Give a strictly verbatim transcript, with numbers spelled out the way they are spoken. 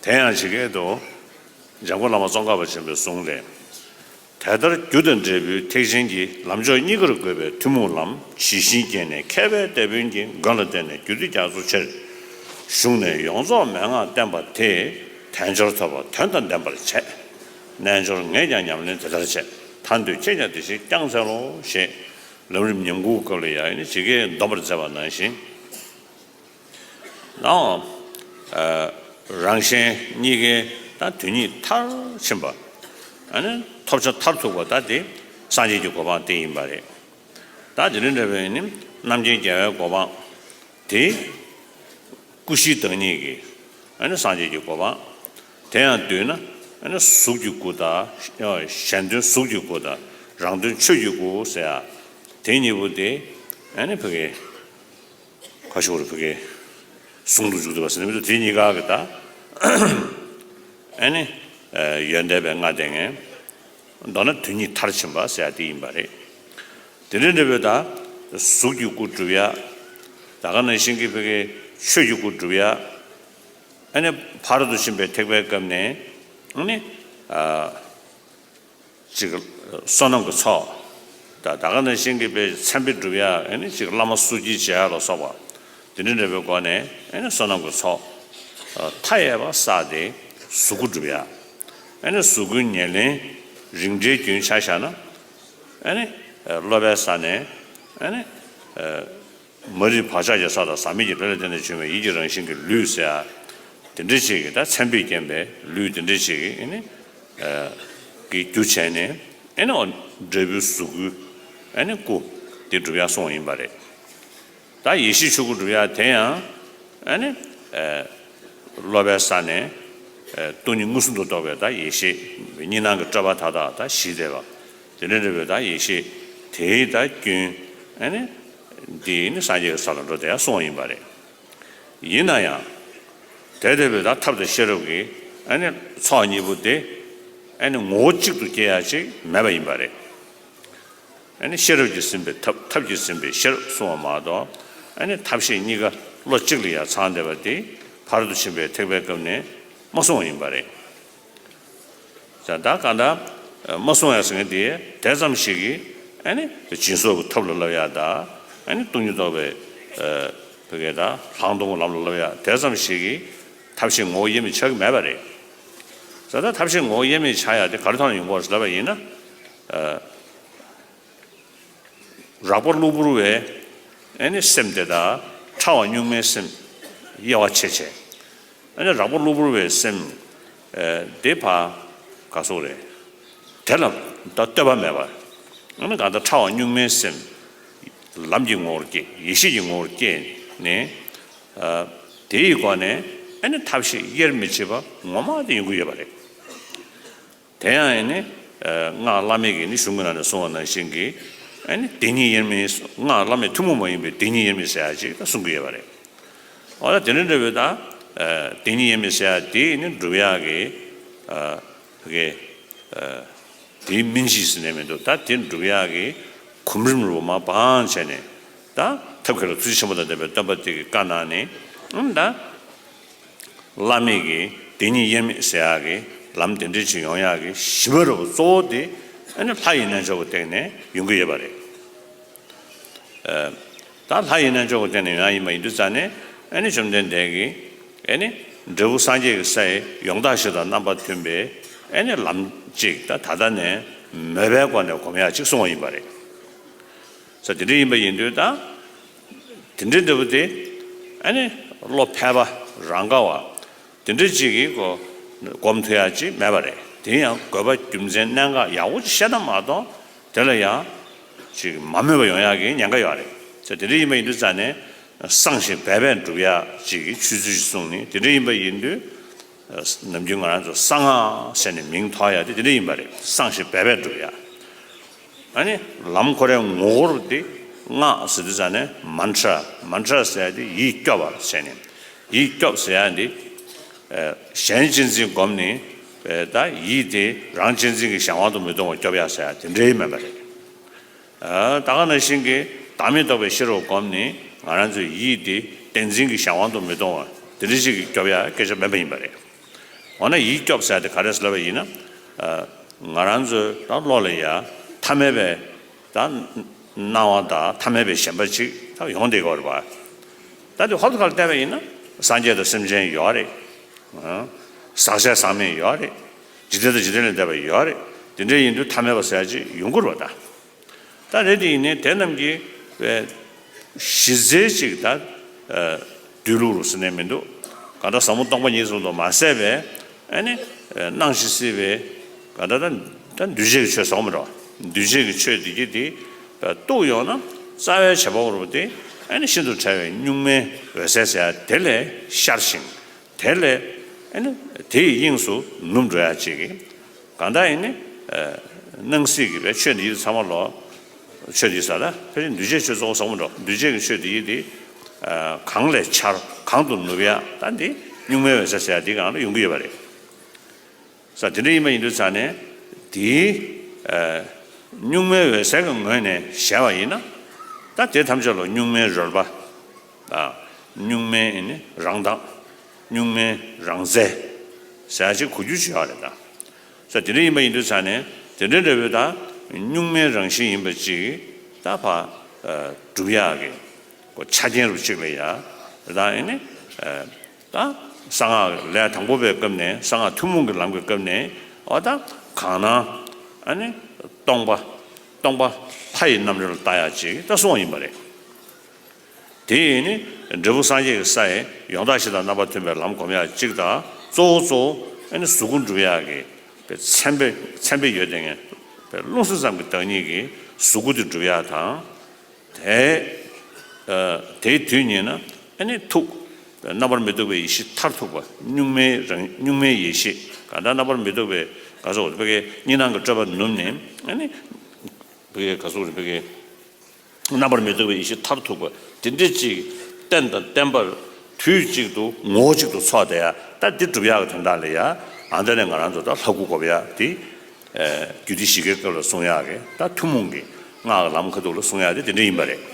དེ་ཡང་ཇི་སྐད་དུ། འཇམ་མགོན་བླ་མ་ཙོང་ཁ་པ་ཆེན་པོའི་གསུང་ལས། དེ་ལྟར་རྒྱུ་དང་འབྲས་བུའི་ཐེག་ཆེན་གྱི་ལམ་ཕྱོགས་གཉིས་ཀར་བཀོད་པའི་ཐུན་མོང་ལམ་ཇི་བཞིན་བསྐྱེད་ནས་མཁས་པའི་དེད་དཔོན་གྱི་མགོན་ལ་བརྟེན་ནས་རྒྱུད་སྡེ་རྒྱ་མཚོ་ཆེར་ཞུགས་ནས་ཡོངས་རྫོགས་མན་ངག་བསྟན་པ་དེས་དལ་འབྱོར་ཐོབ་པ་དོན་དང་ལྡན་པར་བྱས། རྣལ་འབྱོར་ངས་ཀྱང་ཉམས་ལེན་དེ་ལྟར་བྱས། ཐར་འདོད་ཁྱེད་ཀྱང་དེ་བཞིན་བསྐྱང་འཚལ་ལོ་ཞེས་ལམ་རིམ་ཉམས་རྒུད་སྐབས་ལ་ཡང་ནི་ཇི་སྐད་འདོམས་པར་མཛད་པ་ནང་བཞིན། ནའང་། ཨ། རང་གཞན་གཉིས་ཀའི་ད་དོན་གཉིས་མཐར་ཕྱིན་པ། ཨ་ནི་ཐོབ་བྱ་མཐར་ཐུག་པ་ད་དེ་སངས་རྒྱས་ཀྱི་གོ་འཕང་དེ་ཡིན་པ་རེད། ད་དེ་འདྲ་འདྲ་བའི་ནི་རྣམ་མཁྱེན་རྒྱལ་བའི་གོ་འཕང་དེ། སྐུ་བཞིའི་བདག་ཉིད་ཀྱི་ཨ་ནི་སངས་རྒྱས་ཀྱི་གོ་འཕང་། དེ་ཡང་བསྡུས་ན་ཨ་ནི་གཟུགས་ཀྱི་སྐུ་དང་། གཞན་དོན་གཟུགས་ཀྱི་སྐུ་དང་རང་དོན་ཆོས་ཀྱི་སྐུ་ཟེར་ཡ། དེ་གཉིས་པོ་དེ་ཨ་ནི་ཕ་གི་ཁ་ཤོར་ཕ་གི་ཟུང་དུ་འཇུག་ཐུབ་པ་ཟེར་ནས་མི་འདུག་དེ་གཉིས་ཀ་གི་ད་ཨ་ནི་ཡོན་ཏན་པའི་ལྔ་ལྡན་ངེས། མདོར་ན་དོན་གཉིས་མཐར་ཕྱིན་པ་ཟེར་ཡ་དེ་ཡིན་པ་རེད། དེ་འདྲའི་འདྲ་བའི་ད་གཟུགས་ཀྱི་སྐུ་སྒྲུབ་ཡ། ད་ག་ནང་བཞིན་གྱི་ཕ་གི་ཆོས་ཀྱི་སྐུ་སྒྲུབ་ཡ། ཨ་ནི་ཕ་རོལ་ཏུ་ཕྱིན་པའི་ཐེག་པའི་སྐབས་ནས་ཨ་ནི། ཨ། ཅིག་བསོད་ནམས་ཀྱི་ཚོགས། ད་ད་ག་ནང་བཞིན་གྱི་པའི་མཚན་དཔེ་སྒྲུབ་ཡ་ཨ་ནི་ཅིག་བླ་མ་བསུ་སྐྱེལ་བྱེད་ཡ་ལ་སོགས་པ། དེ་འདྲ་འདྲ་བའི་སྒོ་ནས་ཨ་ནི་བསོད་ནམས་ཀྱི་ཚོགས་མཐའ་ཡས་པ་བསགས་ཏེ་གཟུགས་སྐུ་སྒྲུབ་ཡ། ཨ་ནི་གཟུགས་སྐུའི་ཉེར་ལེན་རིགས་འགྲེའི་རྒྱུན་ཆ་བཞག་ན། ཨ་ནི་སློབ་པའི་ས་ནས་ཨ་ནི། མ་རིག་བག་ཆགས་ཀྱི་ས་དང་ཟག་མེད་ཀྱི་ལས་ལ་བརྟེན་ནས་བྱུང་བའི་ཡིད་ཀྱི་རང་བཞིན་གྱི་ལུས་ཟེར་ཡ། དེ་འདྲ་ཞིག་གི་ད་མཚན་དཔེས་བརྒྱན་པའི་ལུས་དེ་འདྲ་ཞིག་གི་ཨ་ནི། གི་རྒྱུ་བྱས་ནས་ཨ་ནི་འབྲས་བུའི་གཟུགས་སྐུ་ཨ་ནི་སྐུ་དེ་སྒྲུབ་ཡ་གསུངས་ཡིན་པ་རེད། ད་ཡེ་ཤེས་ཆོས་སྐུ་སྒྲུབ་ཡ་དེ་ཡང་ཨ་ནི། སློབ་པའི་ས་ནས་སྟོང་ཉིད་མངོན་སུམ་དུ་རྟོགས་པའི་ད་ཡེ་ཤེས་གཉིས་སྣང་གི་སྤྲོས་པ་མཐའ་དག་ད་ཞི་བསྡད་པ། དེ་འདྲ་འདྲ་བའི་ད་ཡེ་ཤེས་དེའི་ད་སྐྱོན་ཨ་ནི། འདི་ནི་སངས་རྒྱས་ཀྱི་ས་ལ་འགྲོ་བསྡད་ཡ་གསུངས་ཡིན་པ་རེད། ཡིན་ན་ཡང་། དེ་ལྟ་བུའི་ད་ཐབས་དང་ཤེས་རབ་ཀྱི་ཨ་ནི་ཚོགས་གཉིས་པོ་དེ་ཨ་ནི་ངོ་བོ་གཅིག་ཏུ་སྐྱེ་ཡ་ཅིག་མེད་པ་ཡིན་པ་རེད། ཨ་ནི་ཤེས་རབ་ཀྱིས་ཟིན་པའི་ཐབས། ཐབས་ཀྱིས་ཟིན་པའི་ཤེས་རབ་གསུངས་པ་མ་གཏོགས། ཨ་ནི་ཐབས་ཤེས་གཉིས་ཀ་བློ་གཅིག་ལ་ཡ་ཚང་བསྡད་པ་དེ་ཕ་རོལ་ཏུ་ཕྱིན་པའི་ཐེག་པའི་སྐབས་ནས་མ་གསུངས་པ་ཡིན་པ་རེད། ད་ད་གང་ལྟར་མ་གསུངས་ཡ་ཟེར་མཁན་དེ་དེ་ཙམ་ཞིག་གིས་ཨ་ནི་སྦྱིན་སོགས་ཀྱི་ཐབས་ལ་བསླབ་ཡ་ད། ཨ་ནི་སྟོང་ཉིད་རྟོགས་པའི་བོད་སྐད་ད་ལྷག་མཐོང་གི་ལམ་ལ་བསླབ་ཡ་དེ་ཙམ་ཞིག་གིས་ཐབས་ཤེས་ངོ་བོ་དབྱེར་མེད་ཆགས་ཀྱི་མེད་པ་རེད། ད་ད་ཐབས་ཤེས་ངོ་བོ་དབྱེར་མེད་ཆགས་ཡ་དེ་ག་རེ་ཐོག་ནས་ཡོང་གི་ཡོད་རེད་ལབ་པ་ཡིན་ན། རགས་པ་གློ་བུར་བའི་ཨ་ནི་སེམས་དེ་དང་ཕྲ་བ་གཉུག་མའི་སེམས་དབྱེ་བ་ཕྱེ་བྱས། ཨ་ནི་རགས་པ་གློ་བུར་བའི་སེམས་དེ་ཕར་ག་སོགས་རེད། དེ་ལ་ད་ལྟོས་པ་མེད་པ། ཨ་ནི་གང་ལྟར་ཕྲ་བ་གཉུག་མའི་སེམས་ལམ་གྱི་ངོ་བོར་སྐྱེས། ཡེ་ཤེས་ཀྱི་ངོ་བོར་སྐྱེས་ནས། དེ་ཡི་སྒོ་ནས་ཨ་ནི་ཐབས་ཤེས་དབྱེར་མི་ཕྱེད་པ་ངོ་མ་དེ་ཡོང་གི་ཡོད་པ་རེད། དེ་ཡང་ཨ་ནི། སྔགས་བླ་མེད་ཀྱི་ནི་གཞུང་གི་ནང་ནས་གསུངས་པ་ནང་བཞིན་གྱི་ཨ་ནི་བདེན་གཉིས་དབྱེར་མེད། སྔགས་བླ་མེད་ཐུན་མོང་མ་ཡིན་པའི་བདེན་གཉིས་དབྱེར་མེད་ཟེར་ཡ་ཅིག་ད་གསུང་གི་ཡོད་པ་རེད། འོ་ད་དེ་འདྲ་འདྲ་བའི་ད་བདེན་གཉིས་དབྱེར་མེད་ཟེར་ཡ་དེ་ནི་སྒྲུབ་ཡག་གི་གི་དེའི་སྨིན་བྱེད་ཟེར་ནས་མི་འདུག་ད་དེ་སྒྲུབ་ཡག་གི་གོམ་རིམ་རུ་མ་སྤངས་བྱས་ནས། ད་ཐབས་མཁས་ལ་ཐུགས་རྗེ་ཆེན་པོ་དང་ལྡན་པའི་སྟོན་པ་དེ་གིས་བཀའ་གནང་ནས། ཨང་ད། བླ་མེད་ཀྱི་བདེན་གཉིས་དབྱེར་མེད་ཟེར་ཡག་གི་ལམ་དེ་འདྲ་ཅིག་ཡོང་ཡག་གི་གཞི་མ་རུ་གཙོ་བོ་དེ་ཨ་ནི་ལྷ་ཡི་རྣལ་འབྱོར་གྱི་སྟེང་ནས་ཡོང་གི་ཡོད་པ་རེད། ཨ་ད་ལྷ་ཡི་རྣལ་འབྱོར་གྱི་སྟེང་ནས་ཡོང་ཡག་ཡིན་པ་ཡིན་དུས་ཙང་ནས་ཨ་ནི་བཅོམ་ལྡན་འདས་ཀྱིས་ཨ་ནི་འབྲས་བུ་སངས་རྒྱས་ཀྱི་སའི་ཡོངས་དག་ཞི་དང་རྣམ་པར་མཐུན་པའི་ཨ་ནི་ལམ་ཅིག་ད་ད་ལྟ་ནས་མོས་པའི་སྒོ་ནས་སྒོམ་ཡག་ཅིག་གསུངས་པ་ཡིན་པ་རེད། ས་དེ་འདྲ་ཡིན་པ་ཡིན་དུས་ད། དེ་འདྲའི་འདྲ་བོ་དེ། ཨ་ནི་བློ་ཕལ་པ་རང་ག་བ། དེ་འདྲ་ཅིག་གིས་གོ་སྒོམ་ཐུབ་ཡག་ཅིག་མེད་པ་རེད། དེ་ཡང་དགོས་པ་རྒྱུ་མཚན་གནད་འགག་ཡག་པོ་ཅིག་ཤེས་ན་མ་གཏོགས། དེ་ལ་ཡང་ཅིག་མ་མོས་པ་ཡོང་ཡག་གི་ཉེན་ཁ་ཡོད་རེད། ས་དེ་འདྲ་ཡིན་པ་ཡིན་དུས་ཙང་ནས་བསྲང་ཞིང་སྦས་པས་འགྲུབ་ཡག་ཅིག་གི་ཆོས་ཚུལ་ཞིག་གསུངས་ནས། དེ་འདྲ་ཡིན་པ་ཡིན་དུས། ནམ་རྒྱུན་ང་རང་ཚོ་གསང་སྔགས་ཟེར་ནས་མིང་ཐོགས་ཡ་དེ་དེ་འདྲ་ཡིན་པ་རེད། བསྲང་ཞིང་སྦས་པས་འགྲུབ་ཡ། ཨ་ནི་ལམ་ཁོ་རའི་ངོ་བོར་དེ་སྔགས་ཟེར་དུས་ཙང་ནས་མན་ཏྲ། མན་ཏྲ་ཟེར་ཡ་དེ་ཡིད་སྐྱོབ་པ་ཟེར་ནས། ཡིད་སྐྱོབ་ཟེར་ཡ་དེ་གཞན་གཅེས་འཛིན་བསྒོམས་ནས་ད་ཡིད་དེ་རང་གཅེས་འཛིན་གྱི་གཞན་དབང་དུ་མི་གཏོང་བར་སྐྱོབ་ཡ་ཟེར་ཡ་དེ་འདྲའི་མེད་པ་རེད། ད་ག་ནང་བཞིན་གྱི་བདག་མེད་རྟོགས་པའི་ཤེས་རབ་བསྒོམས་ནས་ང་རང་ཚོའི་ཡིད་དེ་བདེན་འཛིན་གྱི་གཞན་དབང་དུ་མི་གཏོང་བར་དེ་འདྲ་ཞིག་གིས་སྐྱོབ་ཡ་སྐད་ཆ་མེད་པ་ཡིན་པ་རེད། འོ་ན་ཡིད་སྐྱོབ་ཟེར་དེ་ག་རེ་ཟེར་ལབ་པ་ཡིན་ན། ཨ། ང་རང་ཚོའི་ད་བློ་ལ་ཡ་ཐ་མལ་པའི་ད་སྣང་བ་དང་ཐ་མལ་པའི་ཞེན་པ་ཅིག་ད་ཡོང་བསྡད་ཀྱི་ཡོད་རེད་པ། ད་དེ་ཧོབ་ཏེ་ཁ་ལ་བལྟས་པ་ཡིན་ན་སངས་རྒྱས་དང་སེམས་ཅན་ཡོད་རེད། ཨ། ཟག་བཅས་ཟག་མེད་ཡོད་རེད། འཇིག་རྟེན་དང་འཇིག་རྟེན་ལས་འདས་པ་ཡོད་རེད། དེ་འདྲ་ཡིན་དུས་ཐ་མལ་པ་ཟེར་ཡ་ཅིག་ཡོང་གི་རེད་པ་ད། ད་རེད་དེ་ཡིན་ནའི་དེ་རྣམས་ཀྱི་བའི་གཞི་རྩའི་ཅིག་ད་སྡོད་ལུགས་རུ་ཟེར་ནས་མི་འདུག་གང་ལྟར་ཟབ་མོ་སྟོང་པ་ཉིད་གསུམ་དུ་མ་ཟད་པའི་ཨ་ནི་སྣང་ཞིང་སྲིད་པའི་གང་ལྟར་ད་ད་འདུས་བྱས་ཀྱི་ཆོས་ཟེར་བ་མི་འདྲ་བ། འདུས་བྱས་ཀྱི་ཆོས་འདི་གྱིས་དེ་རྟོགས་ཡོང་ན་རྩ་བའི་བྱེད་པ་པོ་རུ་དེ་ཨ་ནི་ཤིན་ཏུ་ཕྲ་བའི་གཉུག་མའི་འོད་གསལ་ཟེར་ཡ་དེ་ལས་ཤར་ཞིང་། དེ་ལས་ཨ་ནི་དེ་ཡི་དབྱིངས་སུ་ནུབ་འགྲོ་ཡ་ཅིག་གི། གང་ལྟར་ཡིན་ནི། ཨ། སྣང་སྲིད་ཀྱི་བའི་ཆོས་འདི་ཡི་ཚང་མ་ལོ། ཆོས་འདི་ས་ལ་ཕལ་ཆེར་འདུས་བྱས་ཆོས་ཚོགས་བཟང་པོ་འགྲོ་འདུས་བྱས་ཀྱི་ཆོས་འདི་ཡི་འདི། ཨ། གང་ལས་འཆར་གང་དུ་ནུབ་ཡ་ད་འདི་གཉུག་མའི་འོད་གསལ་ཟེར་ཡ་འདི་གང་ལ་ཡོང་གི་ཡོད་པ་རེད། ས་དེ་འདྲ་ཡིན་པ་ཡིན་དུས་ས་ནས་དེའི། ཨ། གཉུག་མའི་འོད་གསལ་གྱི་ངོས་ནས་བྱས་པ་ཡིན་ན། ད་དེ་ཐམས་ཅད་ལ་གཉུག་མའི་རོལ་པ། ཨ། གཉུག་མའི་ཨ་ནི་རང་མདངས། གཉུག་མའི་རང་རྩལ་ཟེར་ཡ་ཅིག་གོ་རྒྱུ་ཅིག་ཡོད་རེད་ད། ས་དེ་འདྲ་ཡིན་པ་ཡིན་དུས་ས་ནས་དེ་འདྲ་འདྲ་བོའི་ད་གཉུག་མའི་རང་བཞིན་ཡིན་པ་ཅིག་ད་ཕ། ཨ། སྒྲུབ་ཡག་གི་ཆ་རྐྱེན་རུ་གཅིག་ལ་ཡ་ད་ཨ་ནི། ཨ། ད་གསང་སྔགས་ལས་དང་པོ་པའི་སྐབས་ནས་གསང་སྔགས་ཐུན་མོང་གི་ལམ་གྱི་སྐབས་ནས་འོ་ད་གང་སྣང་ཨ་ནི་སྟོང་པ། སྟོང་པ་ལྷ་ཡི་རྣམ་རོལ་ལ་ལྟ་ཡག་ཅིག་ད་གསུངས་པ་ཡིན་པ་རེད། དེ་ཡིས་ནི་འབྲས་བུ་སངས་རྒྱས་ཀྱི་ས་ཡི་ཡོངས་དག་གཞི་དང་རྣམ་པར་མཐུན་པའི་ལམ་སྒོམ་ཡག་གཅིག་དང་གཙོ་བོ་གཙོ་བོ་ཨ་ནི་གཟུགས་སྐུ་འགྲུབ་ཡག་གི་པའི་མཚན་དཔེ་མཚན་དཔེ་ཡོད་དེ་ངས་པའི་རླུང་སེམས་ཙམ་གྱི་བདག་ཉིད་ཀྱི་གཟུགས་སྐུ་དེ་འགྲུབ་ཡག་དང་། དེ། ཨ། དེའི་དུས་ཉིད་ན་ཨ་ནི་ཐུགས། རྣམ་པར་མི་རྟོག་པའི་ཡེ་ཤེས་མཐར་ཐུག་པ་གཉུག་མའི་རང་གཉུག་མའི་ཡེ་ཤེས་གང་ལྟར་རྣམ་པར་མི་རྟོག་པའི་ག་སོགས་པའི་གཉིས་སྣང་གི་སྤྲོས་པ་ནུབ་ནས་ཨ་ནི། བུ་གའི་ག་སོགས་རེད་བུ་གའི། རྣམ་པར་མི་རྟོག་པའི་ཡེ་ཤེས་མཐར་ཐུག་པ་དེ་འདྲ་ཅིག་རྟེན་དང་བརྟེན་པར་དུས་གཅིག་ཏུ་ངོ་བོ་གཅིག་ཏུ་ཚོགས་བསྡད་ཡ་ད་འདི་སྒྲུབ་ཡག་གི་དོན་དག་ལ་ཡ་ཨ་འདི་ནས་ང་རང་ཚོ་ད་ལྷ་སྐུ་བསྒོམ་ཡ་དེ། རྒྱུད་སྡེ་བཞི་ཀའི་སྐབས་ལ་གསུང་ཡག་གི་ད་ཐུན་མོང་གི་སྔགས་ཀྱི་ལམ་ཁ་ཐུག་ལ་གསུང་ཡག་དེ་དེ་འདྲ་ཡིན་པ་རེད།